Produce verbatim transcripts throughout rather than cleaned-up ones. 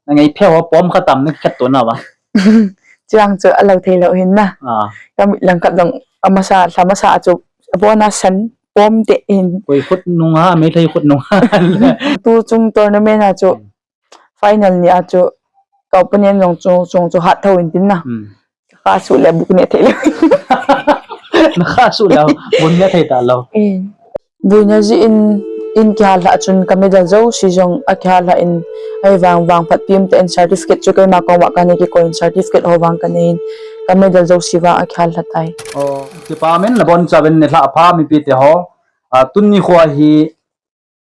Nangai phe ho pom khat tam na khat to na ba. Chiang chu alo thei lou hin na. Ah. Ka mit lang khat dong amasa, lha masa chu abona san pom te in. Koi khut nung ha, Meitei khut nung ha. Tu chung tournament a chu final ni a chu ka opponent jong chu, chung chu hat tho in tin na. Hmm. Kha su le buk ne thei le. Na kha su le buk ne thei ta lo. Eh. Buina ji in, in kihal lha chun ka medal jouse jong akihal lha in, ahivang vangphat pi um tah in certificate chu keima koma kanei kikoi in certificate ho vang kanei in ka medal jouse vang akihal lha tai. Oh, kipa min na bon chavin ne lha pha mipi te ho. Ah, tun nikho hi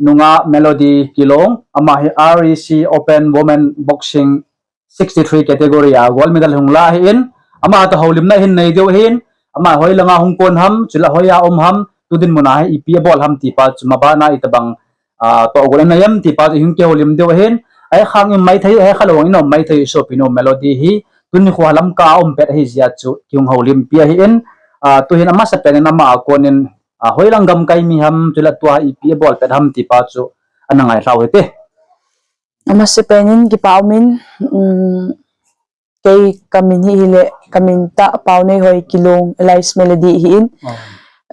nunga Melody Kilong, ama hi R E C Open Women Boxing sixty-three category a gold medal hung la ahin, ama toh houlimna hin nei diu ahin, ama hoilanga hung kon ham, chule hoiya um ham, tu dinmun a hi ipi abol ham ti pa chu, mabana itobang, ah, tohgon anei em ti pa chu hung kihoulim diu ahin, ahi khang in maithei, ahi khalou in um maithei, sopinu Melody hi, tuni kho Lamka a um pet ahi jeh a chu kihung houlimpi ahin, ah, tuhin amasapen in ama a kon in, ah, hoilang gamkai mi ham, chule tua ipi abol pet ham ti pa chu ana ngailhau hite. Amasapen in kipa um in, um, kei ka min hi hile, ka min tah Paoneihoi Kilong alias Melody ahin. Oh.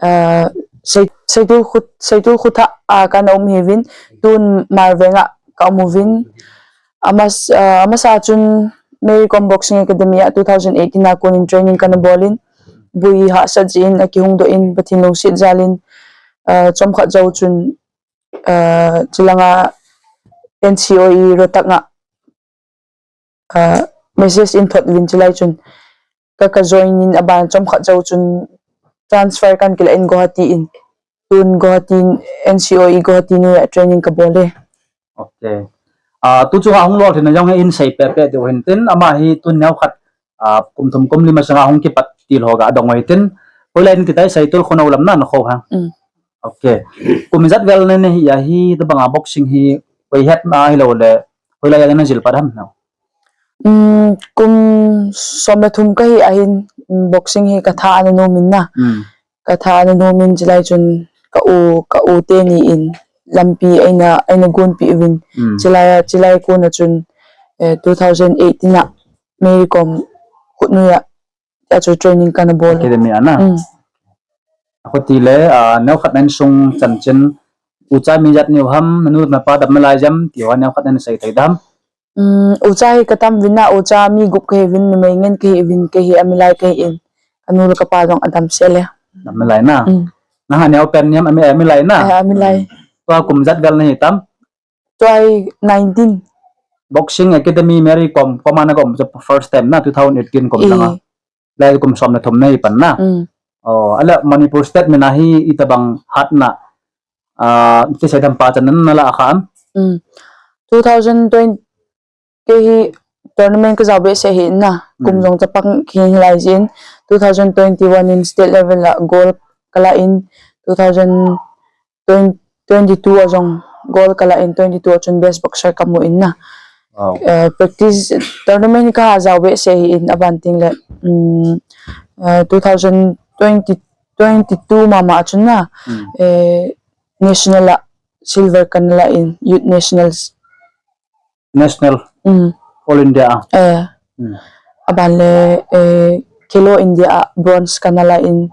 Ah, Sei-, Seitul Khut-, Seitul Khutha a kana um hiuvin, tun Marveng a ka um uvin. Amas-, ah, amasa chun Mary Kom Boxing Academy a two thousand eighteen a kon in training kana bol in, bui hahsat jeh in akihung doh in, Pathen lungset jal in, ah, chomkhat jou chun, ah, chulanga N C O E Rohtak a, ah, message in thot uvin chulai chun ka, ka join in aban chomkhat jou chun transfer kan kila in Guwahati in. Tun Guwahati in N C O E Guwahati noiya training ka bol e. Okay. Ah, tu chunga hung lolhinna jong in sei pepe diu hin tin, ama hi tun neokhat, ah, kum thum kum li masanga hung kipat til ho ga dong u hitin. Hoilai in kitai, Seitul Khunou lam na na kho ha. Mm. Okay. Kum ijat vel na na hi a hi, tabanga boxing hi, koi hetna hilou le, hoilai a na jil pat ham na? Um, kum som le thum ka hi ahin, um, boxing hi ka tha ana nom in na. Mm. Ka tha ana nom in chulai chun ka u, ka u teni in lampi eina, eina gonpi uvin. Mm. Chulai a, chulai kona chun, eh, two thousand eighteen a Mary Kom Khutnoi a, tia chu training kana bol. Academy a na? Mm. Akhuti le, ah, neokhat na insung chanchin, ucha mi ijat nahiu ham, nanu napa dam nalai jam, ti ho neokhat na sei thei dam. Um, ucha hi ka tam uvin na, ucha mi gup ka hi uvin, numei ngen ka hi uvin, kei hi amilai ka hi in, kanu le kapa jong adam sel e. Dam nalai na? Mm. Nang a neopen niam, ami, amilai na? Eh, amilai. Mm. Tua kum ijat vel na hi tam? Tua hi nineteen. Boxing Academy Mary Kom, koma na kom, first time na, two thousand eighteen kum langa. Eh. Lai kum som le thum na hi pan na. Mm. Oh, ahile Manipur State min a hi itabang hatna, ah, ti sei dam pa chan na la kha am? Mm. Two thousand twenty kei hi tournament ka jao behseh hi na. Kum, mm, jong chapang khin hilai jin. Two thousand twenty-one in state level a gold ka la in. Two thousand twenty, twenty-two a jong gold ka la in, twenty-two a chun best boxer ka mu in na. Wow. Eh, practice tournament ka jao behseh hi in aban ting le, um, eh, two thousand twenty, twenty-two mama a chun na, mm, eh, national a silver ka na la in, youth nationals. National? Mm. All India a? Eh. Mm. Aban le, eh, Khelo India a bronze ka na la in,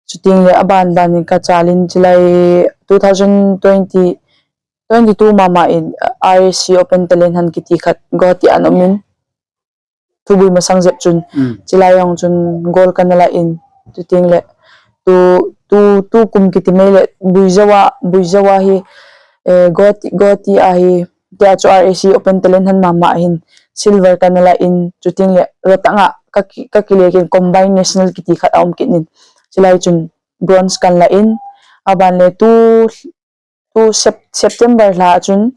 chuting le aban ban in ka chal in chulai two thousand twenty, twenty-two mama in, uh, R A C Open Talent Hunt kiti khat Guwahati a ana um in, thubui masang jep chun, mm, chulai jong chun gold ka na la in, chuting le tu, tu, tu kum kiti mai le bui jou a, bui jou a hi, eh, Guwahati, Guwahati a hi, tia chu R A C Open Talent Hunt mama hin silver ka na la in, chuting le Rohtang a ka ki, ka kile kin combine national kiti khat a um kit in. Chulai chun bronze ka na la in, aban le tu, tu Sep-, September lha chun,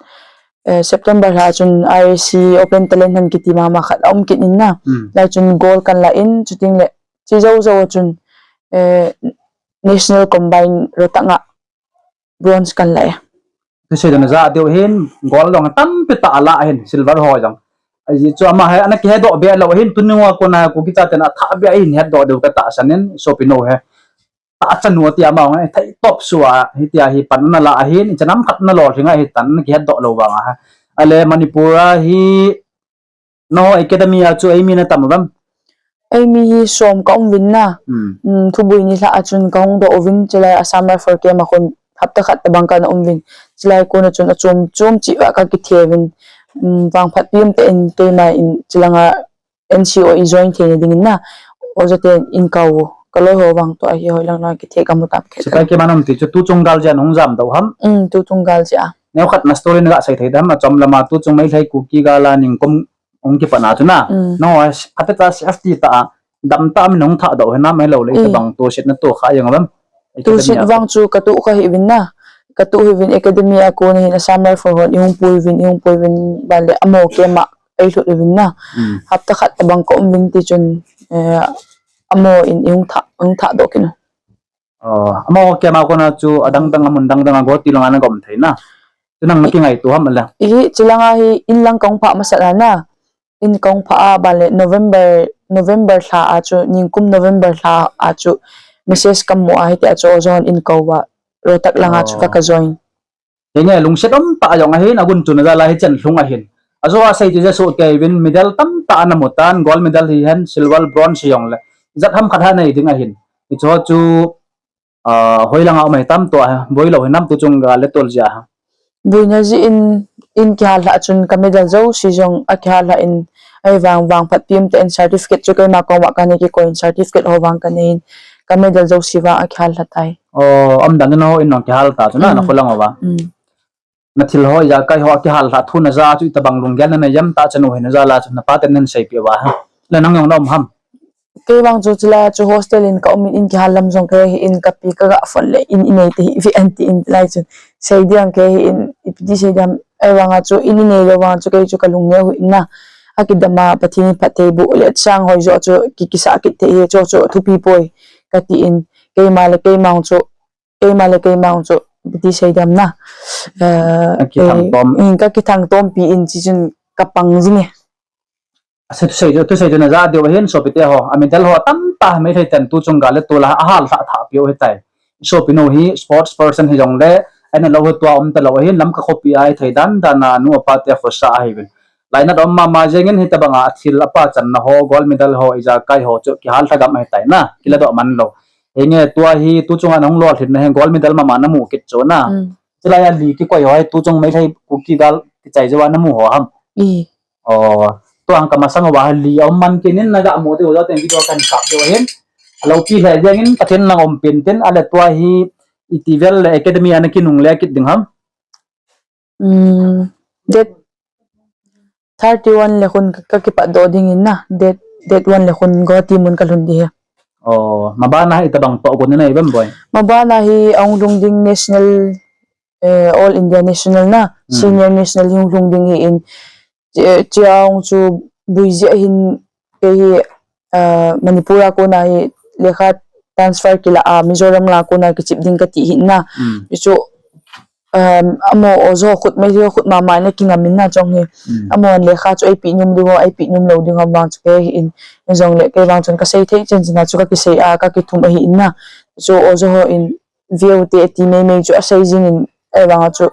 eh, September lha chun R A C Open Talent Hunt kiti mama khat a um kit in na. Mm. Lai chun gold ka na la in, chuting le chi jou jou chun, eh, national combine Rohtang a bronze ka na la e. Ti sei dan ja diu hin, gold jong tampi tah a la hin, silver ho jong. Ajeh chu ama hi ana kihedoh be lou hin, tuni a kona Kuki chate na tha be hin hedoh diu ka tahsan in, sopinu hi. Tahchanu tia ama hung, eh, thei top sua, hitia hi pan ana la ahin, ichan ham khat na lolhing a hi tan, ana kihedoh lou vang a. Ahile Manipur a hi, Nangho academy a chu eimi natam uvem? Eimi hi som kaum uvin na. Hmm. Hmm, Thubui nilhah a chun kahung doh uvin, chulai Assam Rifle camp a khun hapta khat tabang kana um uvin. Chulai kona chun achom chom cheh uva kakithe uvin. Hmm, vangphatpi umtah in keima in chulanga N C O i join theina dingin na. Oja ten eikou u. Kaloi ho vang toh ahi hoilang lang kithe kamu tam khe. Sepai camp a naum ti chu tuchung gal jeh a nahung jamdoh u ham? Hmm, tuchung gal jeh a. Neokhat na story naga sei thei dem, achom lama tuchung Meitei Kuki gal a ningkum hung kipatna chu na. Hmm. Nangho, phatecha safety tah a, damtah a min hung thahdoh hinam ahilou le, itobang tohsetna toh kha jeng uvem? Tohset vang chu katoh kha hih uvin na. Katoh hih uvin academy a kona hin Assam Rifle hon eihung pui uvin, eihung pui uvin, ban le amaho camp a eilhut uvin na. Hmm. Hapta khat tabang kaum uvin tichun, eh, amaho in eihung thah, eihung thahdoh kit u. Oh, amaho camp a kona chu adang dang a mun dang dang a Guwahati langa naga um thei na. Chu nang nakingaito ham le? Hi, chulanga hi in lang kahung phah masat na na. In kahung phah a, ban le November, November lha a chu, ningkum November lha a chu, message kamu a hitia chu oja hon eikou uva, Rohtak langa chu ka, ka join. Hinge lungset umtah jong ahin, agun chuna jal a hichan lhung ahin. Ajo a sei ti jeh a sohkei uvin medal tamtah ana mu tan, gold medal hihen, silver, bronze hijongle. Ijat ham khat ha nei ding ahin. Hicheho chu, ah, hoilang a um ahitam tua, boilou hinam tuchung gal le tol jeh a? Boina jeh in, in kihal lhah chun ka medal jouse jong akihal lhah in, ahivang vangphatpi umtah in certificate chu keima koma kanei kikoi in certificate ho vang kanei in, ka medal jouse vang akihal lhah tai. Oh, umdan in ho in jong kihal ta chu na, nakholang uva. Hmm. Nathil ho, ijakai ho akihal lhah thu naja chu itobang lunggel nanei em, tahchan u hi najal a chu napa ten nahin seipeh uva ham? Le nang jong naum ham? Kei vang chu chulai a chu hostel in kaum in, in kihal lam jong kahe hih in, kapi kaga phone le in inei tahih ve anti in, lai chun sei ding kahe hih in, ipi ti sei ding ham, ahivang a chu in inei lou vang chu kei chu kalung neo hih in na. Akidam a Pathen in phatthei boh le chang hoi joh chu ki, kisah kit thei hi chu, chu thupi poi kati in, keima le keima chu, keima le keima chu, ipi ti sei ding ham na. Eh, kakithang tom, eh, kakithang tompi in, chuchun kapang jing e. Ase thusei chu, thusei chu naja diu ahin sopite ho. A medal ho tamtah Meitei ten tuchung gal le tol a ahal lhah thah peh u ahitai. Sopi nu hi sports person hijongle, ahinalou hi tua um talou ahin, Lamka khopi a hithei dan dan a anu apa te a khosa ahiuvin. Lainat um mama jeng in hitobang a thil apachanna ho, gold medal ho, ijakai ho chu kihal lhagam ahitai na, kiladoh man lou. Hinge tua hi tuchung a nahung lolhinna hi gold medal mama namu kit chu na. Hmm. Chulai a li kikoi ho hi tuchung Meitei Kuki gal kichai jou a namu ho ham? I. Oh, tua ang kamasang uva li aum man kit in naga mu diu, joten video kahin kap diu ahin. Aloupi lheh jeng in Pathen in nang umpi in tin, ale tua hi iti vel le academy a nakinungle kit ding ham? Hmm, date thirty-one le khun ka, kakipatdoh ding in na, date, date one le khun Guwahati mun kalhun ding ahi. Oh, mabana hi itobang tohgon nanei uvem boi? Mabana hi ahung lhung ding national, eh, All India National na, hmm, senior national hi hung lhung ding ahi in, che, che ahung chu bui jeh a hin kei hi, ah, Manipur a kona hi lekha transfer kila a, Mizoram la kona kichep ding kati ahi na. Hmm. Hichu, um, amaho oja ho khut, Meitei ho khut mama in akingam in na chong hi. Hmm. Amahon lekha chu eipeh nom ding ho, eipeh nom lou ding ho vang chu kei hi in, hijongle kei vang chun kasei thei chen chen a chu kakisei a, kakithum ahi in na. Chu oja ho in, veu te ati meimei chu asei jing in, ahivang a chu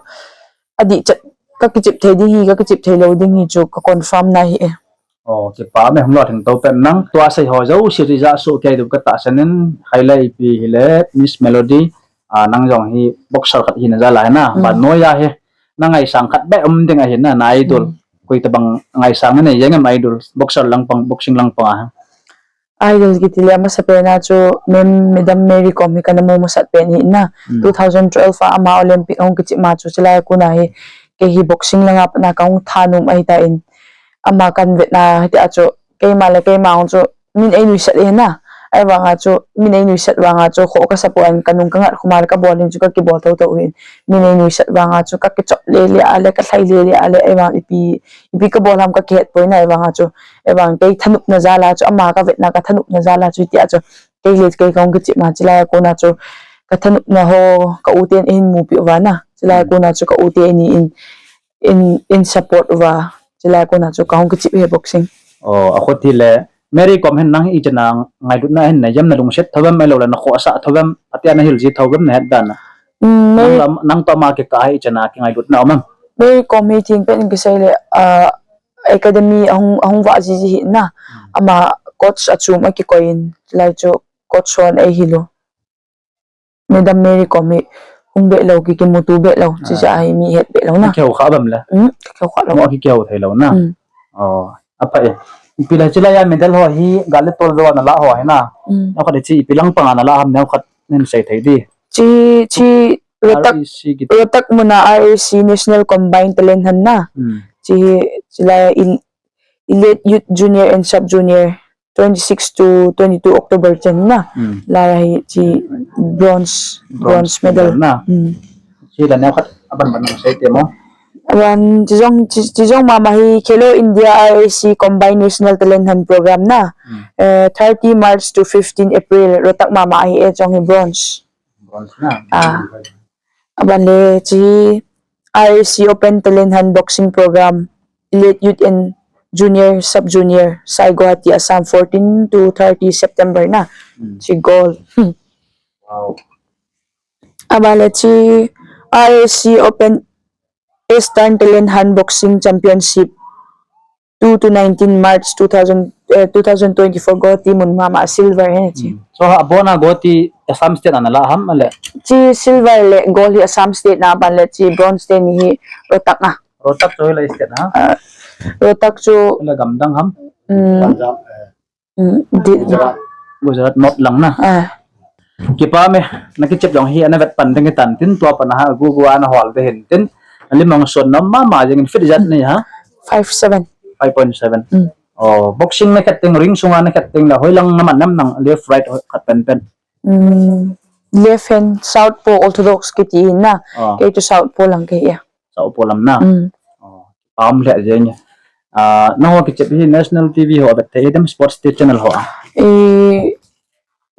adih chet, kakichep thei ding hi, kakichep thei lou ding hi chu ka confirm na ahi e. Oh, kipa me, hung lolhing to pen nang. Tua sei ho jouse chu ijat soh kei diu katahsan in, khailai ipi hile Miss Melody, ah, nang jong hi boxer khat hina jal a hi na, hmm, vannoi a hi nangaisang khat beh um ding ahi na, na idol. Hmm. Koi tobang ngaisang nanei jeng em idol, boxer lang pang, boxing lang pang a? Idol kiti le amasapen a chu Ma'am, Madam Mary Kom hi kana mu masat pen ahi na. Hmm. Two thousand twelve a ama Olympic ahung kichep ma chu, chulai a kona hi kei hi boxing langa pat na kahung thanom ahitan, ama kahin vetna hitia chu keima le keima hung chu min einuisat ahi na. Ahivang a chu min einuisat vang a chu kho kasa poi, kanung kangat khum a le kabol ding chu kakibol thotho ahin. Min einuisat vang a chu kakichop le le a le, kalhai le le a le, ahivang ipi, ipi kabol ham kakihet poi na, ahivang a chu, ahivang kei thanopna jal a chu, ama kavetna kathanopna jal a chu, hitia chu kei le kei kahung kichep ma, chulai a kona chu kathanopna ho ka u ten eihin mupi uva na, chulai a kona chu ka u te ni in, in, in support uva, chulai a kona chu kahung kichep ahi boxing. Oh, akhuti le Mary Kom hin nang ichan a ngailutna hin nei em, nalungset thouvem ahilouleh nakhohsah thouvem, atia nahil ji thouvem nahet dan a? Hmm, nang Mary lam, nang toh ama kikah a ichan a kingailutna um em? Mary Kom hi thengpen in kisei le, ah, academy ahung, ahung vah jiji hi na. Hmm. Ama coach achom a kikoi in, lai chu coach hon eihil u. Madam Mary Kom hi hung be lou, ki, kimuto be lou, ah, chuti jeh a hi mi het be lou na. Kihou kha bam le. Hmm, kihou kha lou. Mo kihou thei lou na. Hmm. Oh, apha e. Ipi le chulai a medal ho hi gal le tol jou a nala ho hi na. Hmm. Neokhat le chi ipi lang panga nala ham, neokhat nei sei thei di. Chi, chi Rohtak, R A C kiti. Rohtak muna R A C National Combined Talent Hunt na. Hmm. Chi, chulai a il-, Elite Youth Junior and Sub Junior, twenty-six to twenty-two October chan na. Hmm. Lai a hi chi bronze, bronze, bronze medal, medal na. Hmm. Chi la neokhat aban ban sei te mo. Aban chi jong, chi, chi jong mama hi Khelo India R A C Combined National Talent Hunt Program na. Hmm. Eh, thirty March to fifteen April, Rohtak mama hi e, chong hi bronze. Bronze na. Ah. Aban le chi R A C Open Talent Hunt Boxing Program, Elite Youth and Junior, Sub Junior, Sai Guwahati, Assam, fourteen to thirty September na. Hmm. Chi gold. Hmm. Wow. Aban le chi R A C Open Eastern Talent Hunt Boxing Championship, two to nineteen March two thousand, eh, two thousand twenty-four Guwahati mun mama silver hi chi. Hmm. So, ha, abona Guwahati Assam State a nala ham le? Chi silver le gold hi Assam State na, aban le chi bronze te ni hi Rohtak na. Rohtak chu hoilai state na? Ah, Rohtak chu. Hoilai gam dang ham? Hmm. Punjab, eh. Hmm, di-, Gujarat. Gujarat North lang na. Ah. Kipa me, na kichep jong hi, ana vet pan ding tan tin tua pan ha, gu gu ana hol de hin tin. Alim ang son na mama jeng in fit jat ni ha? Five seven. Five point seven. Hmm. Oh, boxing na khat ting, ring sunga na khat ting la, hoilang na man nam nang left right khat pen pen. Hmm. Left hand, southpaw orthodox kiti na. Oh. Kei chu southpaw lang kei a. Southpaw lam na. Hmm. Oh, pam le jeng. Ah, nangho kichep hi national T V ho, abet thei dem sports te channel ho a? Eh,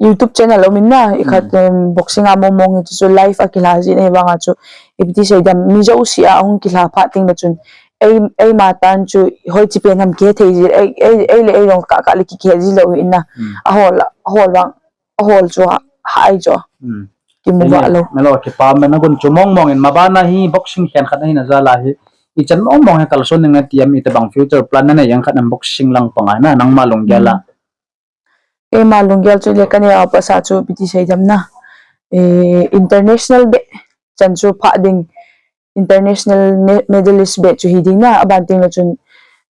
YouTube channel um in na, i khat, hmm, em, boxing a mong mong hi chu live a kila ji nei vang a chu. Ipi ti sei dem, mi jouse a hung kila pha ting le chun. Ei, eima tan chu hoi chi pen ham kithei ji, ei, ei, ei le ei jong kah kah le kikhe ji lou hi na. Hmm. Ahol, ahol vang. Ahol chu ha, ha ai chu. Hmm. Kimu va lou. Melo kipa me na gun chu mong mong in ma bana hi boxing khen khat ahi na jal a hi. Ichan mong mong hi kalson ning na ti am, itobang future plan na nei jeng khat nam boxing lang panga na nangma lunggel a? Hmm. Eima lunggel chu le ka nei a pasa chu ipi ti sei dem na. Eh, international be chan chu pha ding. International me-, medalist be chu hi ding na, aban ting le chun,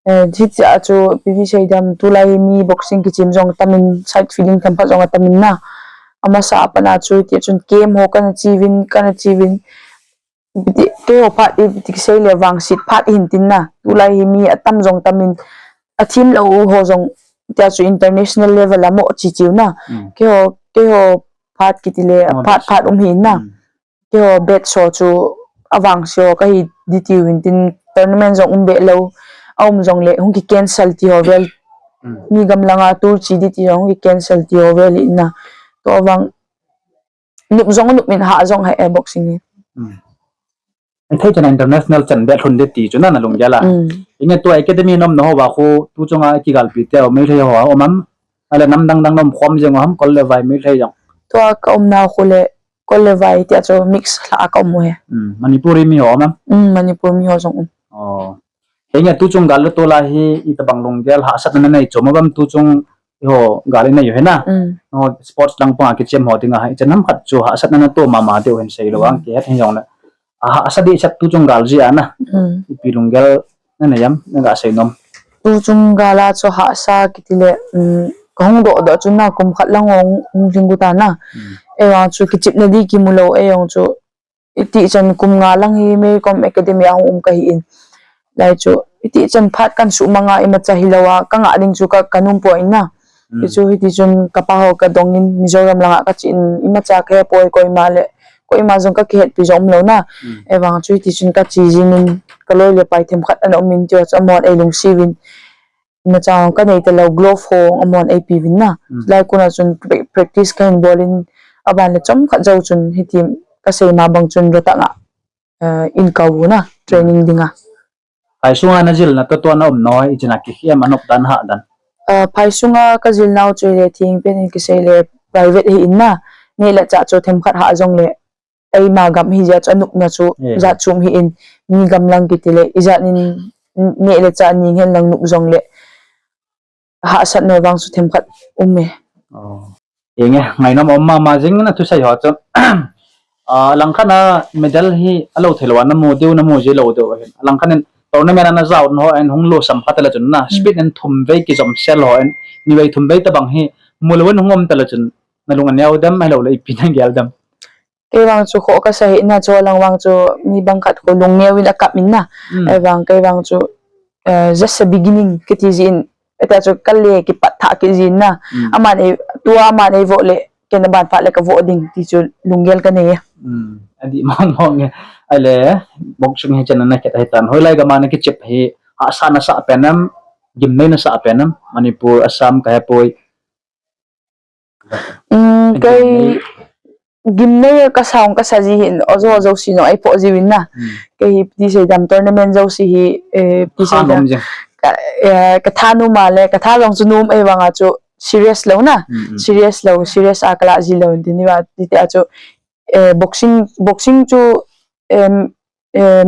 eh, hitia chu ipi ti sei dem, tulai hi mi boxing kichem jong atamin, side feeling themkhat jong atamin na. Amasa a pat na chu, tia chun camp ho kana chi uvin, kana chi uvin. Ipi ti, keiho phat, ipi ti kisei le vangset phat hin tin na. Tulai hi mi atam jong atamin, athim lou ho jong, tia chu international level a mo chi chiu na. Mm. Keiho, keiho phat kiti le, mo phat, phat um hin na. Mm. Keiho batch ho chu avangse ho kahi di ti uvin tin tournament jong um be lou. Aum jong le hung ki cancel ti ho vel. Hmm. Mi gam langa tour chi di ti jong hung ki cancel ti ho vel in na. Tua vang nop jong nop in ha jong ha e boxing hi. Hmm. Ithei chan international chan be lhun di ti chu na na lunggel a. Hmm. Inge tua academy nom na ho va khu tu chunga kigalpi te ho Meitei ho a um am. Ale nam dang dang nom khom jeng ham kol le vai Meitei jong. Tua ka umna khu le Kol le vai tia chu mix lha a ka um u hi. Hmm, Manipuri mi ho um am? Hmm, Manipur mi ho jong um. Oh. Henge tu chung gal le tol a hi itobang lunggel hahsatna nanei chom uvem tu chung eiho gal inei u hi na. Hmm. Oh, sports lang panga kichem ho dinga hi. Ichan ham khat chu hahsatna nato mama diu hin sei lou ang kihet hin jong le. A hahsa di chat tu chung gal jeh a na. Hmm. Ipi lunggel nanei am, naga sei nom. Tu chung gal a chu hahsa kiti le, um, ka hung doh doh chu na kum khat lang hung, hung lhing gu ta na. Hmm. Eivang chu kichepna di kimu lou, eijong chu iti chan kum nga lang hi Mary Kom Academy a hung um ka hi in. Lai chu iti chan phat kan sumang a imacha hilou a, ka ngah ding chu ka, ka nom poi na. Hmm. Hichu hiti chun ka pa ho ka dong in Mizoram langa ka che in imacha ka he poi koima le, koima jong ka kihetpi jong um lou na. Hmm. Eivang chu hiti chun ka che jing in ka loi le pai themkhat ana um in tia chu amahon ei lungset uvin. Imacha ka nei talou glove ho amahon ei pe uvin na. Hmm. Lai kuna chun pra-, practice ka hin bol in aban le chomkhat jou chun hiti ka sei ma bang chun Rohtang a, eh, in ka u na training dinga. Phai sunga na jilna toh tua na umna ho, ichan a kikhem a nop dan hah dan. Ah, phai sunga ka jilna u chu le thing pen in kisei le private hi in na. Neh le chah chu themkhat hah jong le eima gam hi jat chu anopna chu jat chom hi in mi gam lang kiti le ijat in neh le chah ning hen lang nup jongle hahsatna vang chu themkhat um e. Enge, ngainom um mama jing na thusei ho chu. Langkhat a medal hi alo thei lou a namu diu, namu ji lou diu hin. Langkhat in tournament a najao ho in hung losam khat le chun na, speed in thum vei kijom sel ho in, ni vei thum vei tabang hi mu lou in hung um ta le chun, nalung aneo dem, ahilou le ipi nagel dem? Kei vang chu kho kasa hi na, chu lang vang chu mi bang khat kho lungneo in akap in na. Ahivang kei vang chu just a beginning kiti jin, ita chu kale kipat tha kiti jin na. Aman ei, tua aman eivoh le ken aban phat le kavoh ding ti chu lunggel kanei e. Adih mong mong e. Ahile, boxing hi chan nakhet ahitan, hoilai gam a nakichep hi, hahsa nasah pen em, gimnei nasah pen em? Manipur, Assam, kahepoi. Kei gimnei kasah, kasah ji hin, ojo jouse jong eiphoh jiuvin na. Kei hi piti seidam tournament jouse hi, piti seidam katha nom a le, katha jong chu nom, ahivang a chu serious lou na. Serious lou, serious a kalah ji lou in tin, ahivang titi a chu boxing, boxing chu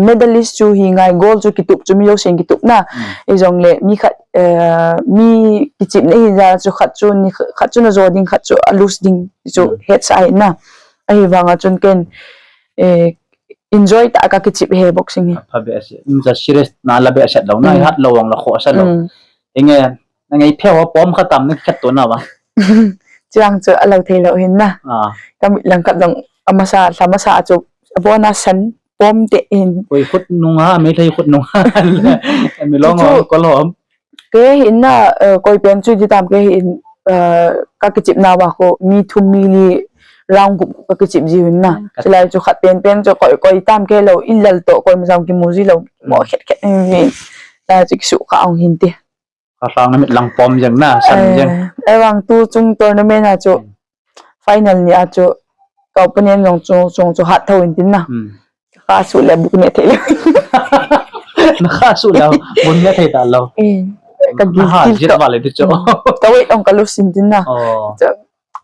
medalist chu hi ngai, gold chu kitup chu mi jousen kitup na. Hijongle mi khat, mi kichepna hi jal chu khat chu ni khat chu najo ding, khat chu a lose ding chu hetsah ahi na. Ahivang a chun ken enjoy tah a kakichep e boxing hi. Apha behseh, serious nala behseh lou na, ihat lou vang la khoh sa lou. Enge, nangei pheo pom khat tam nakikhetto na va? Chulang chu alo thei lou hin na. Kamit lang khat jong amasa, lha masa chu abona san pom te hin. Koi khut nunga, Meitei khut nunga, milong chu kolom. Kei hin na, koi pen chu iti tam, kei hin kakichep nauva kho mi thum mi li round gup kakichep jiuvin na. Chulai chu khat pen pen chu koi, koi tam kei lou, ilal toh koima jong kimu ji lou, mo khet khet hin. Lai chu kisuh kha ong hin ti. Kalhang namit lang pom jeng na, san jeng. Ahivang tu chung tournament a chu final ni a chu ka opponent jong chu, chung chu hat thou in tin na. Kha suh le bu neh thei lou. Nakha suh le bu neh thei talou. Kagil gil toh. Ka weight ong ka lose in tin na.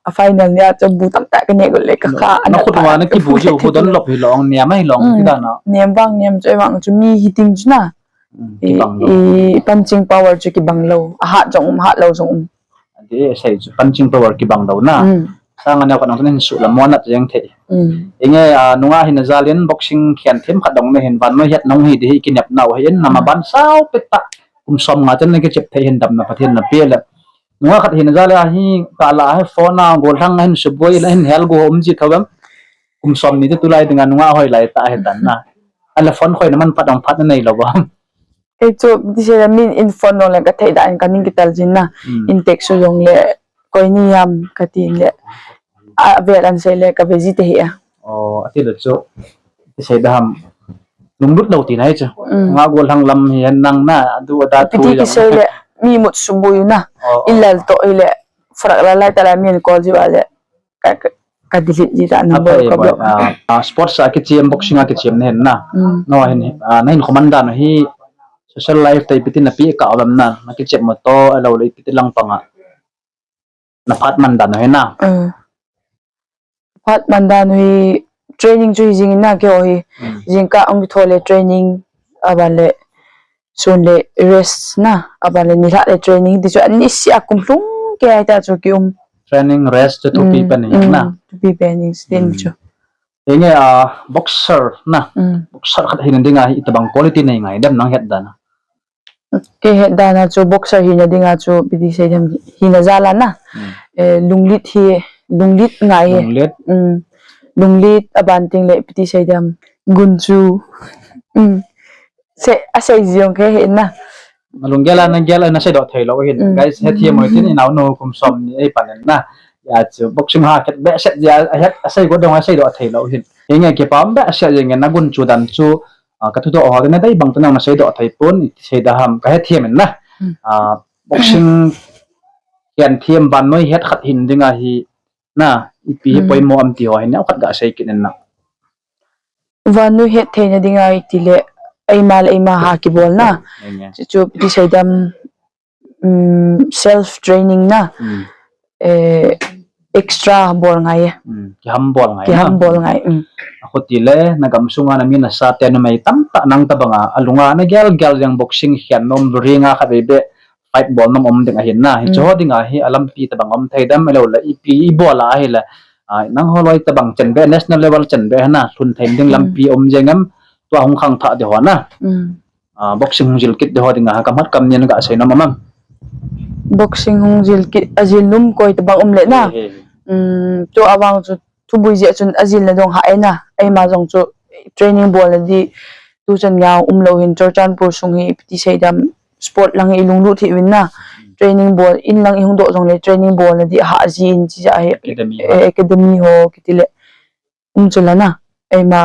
A final ni a chu bu tamtah kaneh got le kakha. Nakhut uva nakibu jiu bu donlop hilou, nem ahilou, kidana. Nem vang nem chu, ahivang chu mi hiting chu na. Punching power chu kibang lou. Ahat jong um, hat lou jong um. Adih, asei chu punching power kibang lou na. Sanga neo khat nang chu nahin suh lam mo nat jeng thei. Inge, nungah hina jal in boxing khen them khat dong nahin, vannoi het nahung hi ding hi kinepnau ahin, namaban saopi tah. Kum som nga chan nakichep thei hin, damna Pathen napeh le. Nungah khat hina jal a hi, kala hi phone a gollhang ahin suboi le ahin hel go um ji thou em? Kum som ni chu tulai dinga nungah hoilai tah ahitan na. Ahile phone khoina manphat ong phat nanei lou em? Kei chu tisei le min in phone jong le kathei dan in kaning kital jin na. In text jongle koi ni ham katin le, avel an sei le kave ji te hi a. Atile chu tisei da ham, lunglut lou tina hi chu. Nga gollhang lam hi hen nang na, adu ada thu jong. Piti kisei le mi mut suboi na. Ilal toh hile farak lalai tala min call jiuva le ka delete ji ta number ka block. Sports a kichem, boxing a kichem nahin na. Nahin khoman dan hi social life tah ipi ti napeh kah uvem na, nakichem mo toh ahilou le ipi ti lang panga naphat man dan hi na. Phat man dan hi training chu hi jing in na keiho hi. Jingkah ong kitho le training, aban le sun le rest na, aban le nilhah le training, ti chu anisia kum lhung kei ta chu kium. Training, rest chu thupi pen hi na. Thupi pen hi tin chu. Inge, boxer na. Boxer khat hina dinga hi itobang quality nei ngai dem nang het dan a? Kei het dan a chu boxer hina dinga chu piti sei dem, hina jal a na. Lunglit hi, lunglit ngai hi. Lunglit aban ting le piti sei dem, gunchu. Asei jong kei hi na. Nalunggel a nagel a naseidoh theilou hin. Guys, hethem uvin tin, inaonu kum som ni eipan in na. Hijeh chun boxing ha khet behseh jeh a, ahet asei got dong aseidoh theilou hin. Inge, kipah behseh jeng in, nagunchu dan chu kathudoh ho nadei bang chu nang naseidoh thei pon, iti sei da ham, kahethem in na. Boxing khen them vannoi het khat hina dinga hi na, ipi hi poimo am ti ho hi neokhat gasei kit in na. Vannoi het theina dinga itile eima le eima ha kibolna. Chuchu piti sei dem, self training na. extra bol ngai e. Hmm, kiham bol ngai. Kiham bol ngai. Hmm. Akhuti le, na gamsunga na mi nasa te numei tamtah nang tabanga, alunga na gel gel jeng boxing hian nom ringa kha be be fight bol nom om ding ahin na. Hi chu ho dinga hi a lampi tabang om thei dem lo le ipi i bol a hi le. A, nang ho loi tabang chen be national level chen be na hlun thei ding lampi om jeng em tua hung khang tha de ho na. Hmm. A, boxing hung jil kit de ho dinga ha kam hat kam nian ga sei nom amam. Boxing hung jil kit, a jil num koi tabang um le na. He, he. Um, chu avang chu thubui jia chun a jil na dong ha e na. Eima jong chu training bol na di tu chan nga um lo hin Churachandpur sung hi piti sei dam sport lang i lunglut hi win na. Training bol in lang i hung do jong le training bol na di ha ji in chi ja hi. Academy, eh, academy ho kiti le. Um chu la na. Eima,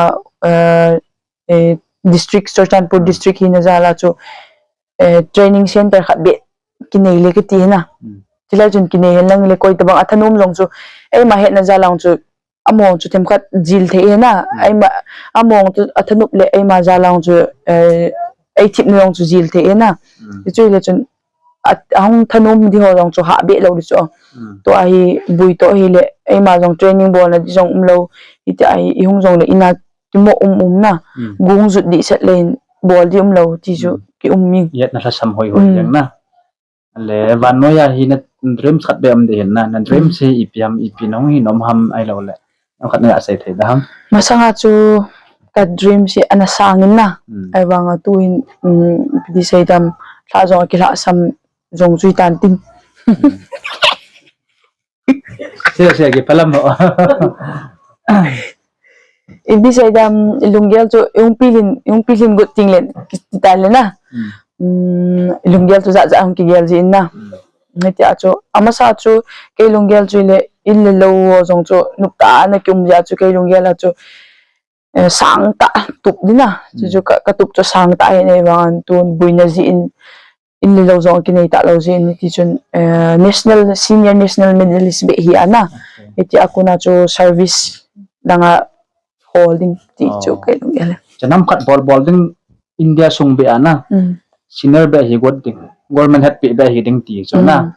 eh, eh, district, Churachandpur district hi na jala chu, eh, training center khat be kinei le kiti hi na. Hmm. Chilai chun kinei hen lang le koi tabang a thanom jong chu. Eima het na jala chu among chu themkhat jil thei hi na. Hmm. Eima among chu a thanom le eima jala chu, eh, ei thip na jong chu jil thei hi na. Hmm. Chu le chun a, a hung thanom di ho jong chu ha be lo di chu. Hmm. Tua hi bui to hi le, eima jong training bol na di jong um lo, iti a hi, i hung jong le ina kimo um um na, hmm, gung jut di set le in bol di um lo, ti chu, hmm, ki um ming. Yet na thasam hoi hoi, hmm, yang na. Le, vannoi a hi na dreams khat be um de hin na, na dreams, hmm, hi ipi ham, ipi na hung hi nom ham ai lo le. Khat na sei thei da ham. Masanga chu ka dream si ana sangin na. Hmm. Ai vanga tu hin, um, piti sei dam, thla jong a kilhasam jong chui tan tin. Hmm. Se, se, ki phalam ho. Ipi sei dam, lunggel chu, yung pilin, yung pilin gut ting le, ki ti ta le na. Hmm. Um, lunggel chu ja ja hung kigel ji in na. Hmm. Hiti a chu, amasa chu, kei lunggel chu le, in le lo jong chu, nup ta na ki um ja chu, kei lunggel a chu, eh, sang ta tup di na. Chu chu ka, ka tup chu sang ta hi nei vang tun buina ji in, in le lo jong kinei ta lo ji in ti chun, eh, national, senior national medalist be hi ana. Okay. Hiti a kuna chu service danga hol ding ti chu kei lunggel. Chanam khat bol bol ding India sung be ana. Mm. Senior be hi got ding. Government hat pe be hi ding ti chu na. Mm.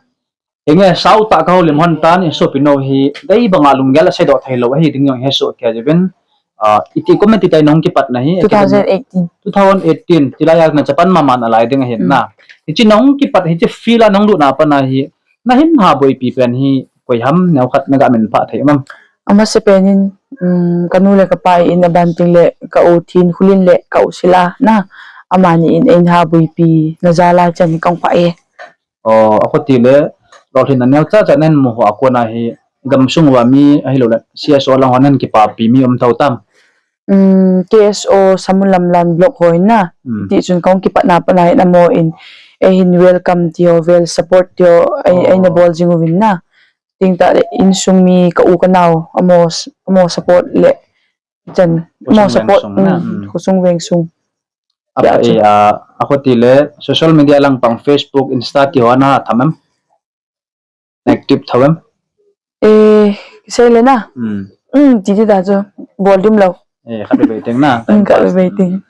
Enge, sau ta ka holim hon tan, i sopi no hi, dei banga lunggel a sei doh thei lo, ahi ding jong he so kia jebin, ah, iti committee tai nong kipat na hi, two thousand eighteen. Two thousand eighteen, tilai a na chapan maman alai ding ahin na. Hichi nong kipat, hichi field a nong lut na pa na hi, na hin ha boipi pen hi, koi ham, neo khat na ga min pha thei mam. Amasa pen in, um, ka nu le ka pa in a ban ting le, ka u Thin Khulin le, ka u Sila na, amani in, in ha boipi, na jala chan kong pha e. O, akhuti le, lolhin na neo cha cha nen mu ho a kona hi, gamsung uva mi, ahilou le, C S O lang ho nen kipapi mi um thou tam. Um, K S O Samulamlan block ho hin na, mm, ti chun kong kipat na pa na hin amo in, eh, hin welcome ti ho, well support ti ho, ai, ai na bol jing uvin na. Ting ta le, insung mi ka u ka nao, amo, amo support le, chan, amo support, um, khosung veng sung. Apa, eh, ah, akhuti le social media lang pang Facebook, Insta ti ho na tham em? Active thou em? Eh, sei le na. Hmm. Hmm, ti ti ta chu. Bol dim lo. Eh, khat be teng na. Hmm, khat be teng.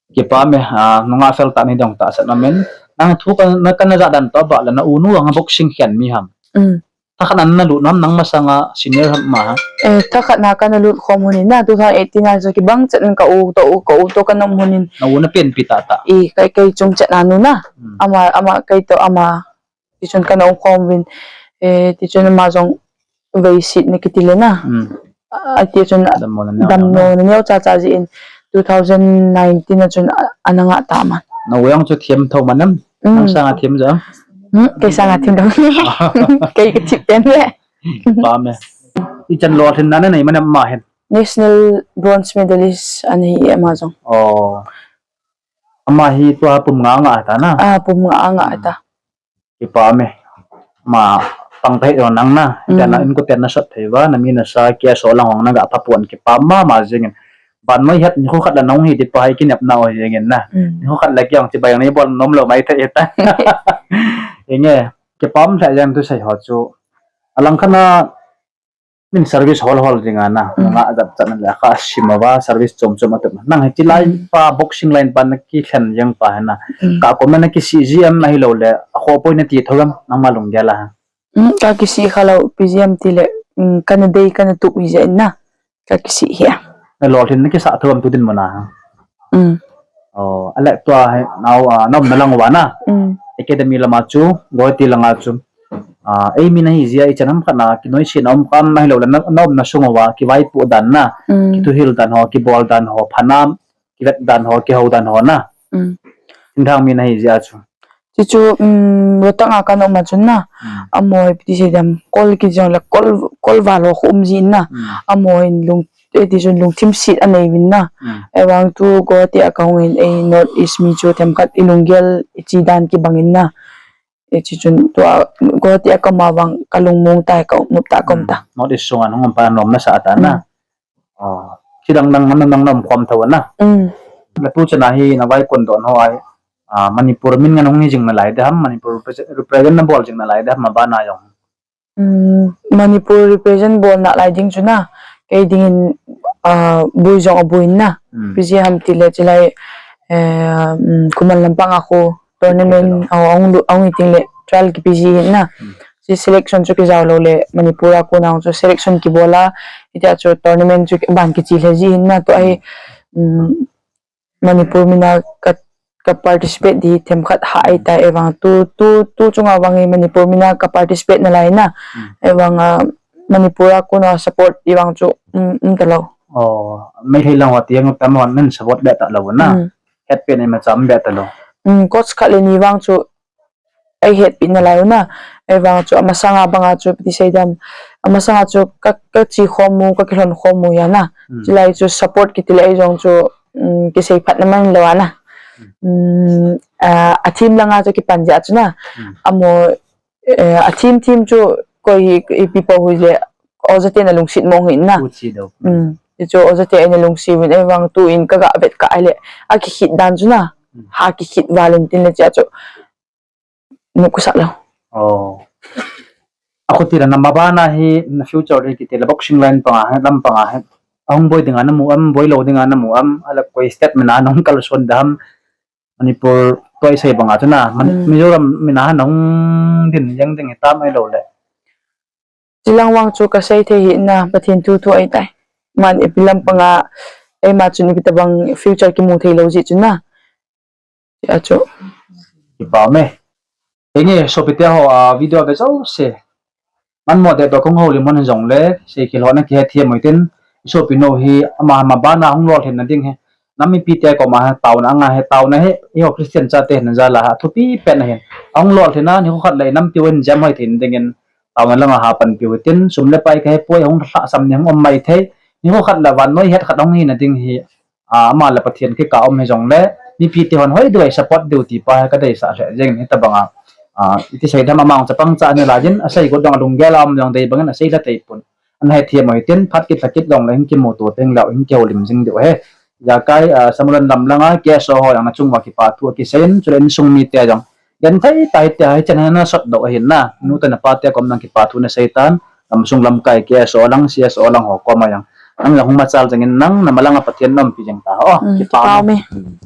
Kipa me, ah, nunga fel ta ni dong ta sat na men. Nang thu ka na, ka na ja dan to ba la na u nu ang boxing khian mi ham. Hmm. Thakhat na na lut nam nang masanga senior ham ma ha. Eh, thakhat na ka na lut khom hun in na two thousand eighteen na chu kibang chat in ka u to u, ka u to ka na um hun in. Na u na pen pi ta ta. I, kai, kai chung chat na nu na. Hmm. Ama, ama kai to ama. Ti chun ka na um khom vin. Eh, ti chun ama jong vei sit na kiti le na. Hmm. A, ti chun dammo na neo cha cha ji in two thousand nineteen na chun a, a na nga ta man. Na u jong chu thiam thou man em? Hmm. Nang sanga thiam ja? Hmm, kei sanga thiam dong. Kei ka thip pen le. Pa me. I chan lolhin na na nei man em ma hin. National bronze medalist ana hi ama jong. Oh. Ama hi tua pum nga nga ta na. Ah, pum nga nga ta. Kipa me. Ma pang thei lo nang na. Mm. Ita na in ko ten na sat thei va, na mi na sa kia so lang hong na ga pha puan kipa ma ma jing in. Ban mai het ni kho khat la nong hi di pa hai kinep na o jing in na. Mm. Ni kho khat la kiang chi bai ni bol nom lo mai thei ta. Enge, kipa ma thei jang tu sai ho chu. Alang khat na min service hol hol jing a na. Mm. Nga jat chan le kha sim a va service chom chom a tu. Nang hi chi lai pa boxing line pa na ki thlen jang pa na. Mm. Ka ko ma na ki C G M na hi lo le. A kho poi na ti tho lam nang ma lung gel a. Hmm, ka kisih kha lou, P G M ti le, hmm, kana dei, kana tup hi jeh in na. Ka kisih hi a. Na lolhin na kisah thou am tu dinmun a? Hmm. Oh, ale tua hi, nao, ah, na umna lang uva na. Hmm. Academy lama chu, Guwahati langa chu. Ah, ei mi na hi jeh a, ichan ham khat na, kinoise na um kha am ahilou le, na, na umna sung uva, kivaipoh dan na, hmm, kithuhil dan ho, kibol dan ho, phanam, kivet dan ho, kihou dan ho na. Hmm. Thinglhang mi na hi jeh a chu. Chuchu, um, Rohtang a kana um a chun na. Hmm. Amaho hi ipi ti sei dam, kol kiti jong le kol, kol val ho khu um jin na. Hmm. Amaho hin lung, eh, ti chun lungthim set anei uvin na. Hmm. Ahivang tu Guwahati a kahung hin ei North East mi chu themkhat ilunggel ichi dan kibang in na. Eh, chuchun tua Guwahati a ka um a vang ka lungmong ta, ka nop ta, ka um ta. Hmm. North East sunga hung um pa nom na sa ta na. Hmm. Oh, chidang dang, dang, dang, dang, khom thou na. Mm. Na tu chana hi na vaikon doh ho ahi. Ah, Manipur min ngen hung hi jing nalai de ham, Manipur represent, represent na bol jing nalai de ham, abana jong. Mm, Manipur represent bol nalai ding chu na. Kei dingin, ah, boi jong aboi na. Mm. Ipi jeh ham ti le chulai, eh, mm, Khuman lampang a khu tournament, oh, ahung lu-, ahung hi teng le trial kipe ji hin na. Hmm. Chu selection chu kijao lou le Manipur a kona chu selection kibol a, hitia chu tournament chu ban kichi lheh ji hin na, tua hi, hmm, um, Manipur mina ka, ka participate di themkhat ha ahi tai, ahivang tu, tu, tu chunga vang hi Manipur mina ka participate nalai na, hmm, ahivang, ah, Manipur a kona support di vang chu, um, um ta lou. Oh, Meitei lang uva tiang tam uva nan support be ta lou na. Hmm. Hetpeh na ima cham be ta lou. Um, coach khat le ni vang chu ei hetpeh nalai u na. Ahivang chu amasanga banga chu ipi ti sei dam. Amasanga chu ka, ka chi khom u, ka kilhon khom u ahi na. Hmm. Chulai chu support kiti le ei jong chu, um, kisei phat na man lou a na. Hmm. Um, ah, a team langa chu kipan jeh a chu na. Hmm. Amaho, eh, a team, team chu koi hi, ipi po hi le, oja te na lungset mong hi na. Coach hi do. Um, ti chu oja te na lungset uvin, ahivang tu in ka ga vet kah le, akikhit dan chu na. Hmm. Ha kikhit val in tin le chia chu. Nop kasa lou. Oh. Akhuti la na mabana hi na future hi kiti le boxing line panga hi, lam panga hi. Ahung boi dinga na mu am, boi lou dinga na mu am, ahile koi state mina na hung kalson dam. Manipur tua isei banga chu na, Mani-, hmm, Mizoram mina na hung din jeng ding hi tam ahilou le. Chulang vang chu kasei thei hi na, Pathen thu thu ahi tai. Aman ipi lam panga, eima chun ipi tabang future kimu thei lou jeh chu na. Tia chu. Kipa um e. Henge, sopite ho, a, video ve jouse. Manmo deh toh kahung houlim u hijong le, seikhel ho na kihethem u hitin, isopi nou hi, ama, ama bana hung lolhinna ding hi. Nam mipite koma hi, taona anga hi, taona hi, eiho Christian chate hina jal a, athupi pen ahin. Ahung lolhin a, nikho khat le inampiu hin jam hoi thei dingin, taona langa ha panpiu hitin, sum le pai kahe poi, ahung lhahsam ni hung um mai thei, nikho khat le vannoi het khat ahung hina ding hi, a, ama le Pathen kikah um hijong le, mipite hon hoi diu a support diu ti pa hi kadeisah lheh jeng in hitabanga, a, iti sei dam amang chapang cha ni lajin, asei got dong alunggel a um jong dei bangin asei lha tei pon. Ana hethem u hitin, phat kit lha kit jong le hin kimuto teng leu hin kihoulim jing diu ahi. Jakai, a, Samulan lam langa, K S O ho jong na chung uva kipa thu akisei in, chule insung mite jong. Genthei tah hitia, hichan hin na sot doh ahin na, nu te na pa te kom nang kipa thu na sei tan, gamsung lamkai K S O lang, C S O lang ho koma jong. Nang jong hung machal jeng in nang, na malanga Pathen na umpi jeng ta ho. Hmm, kipa um e. Hmm.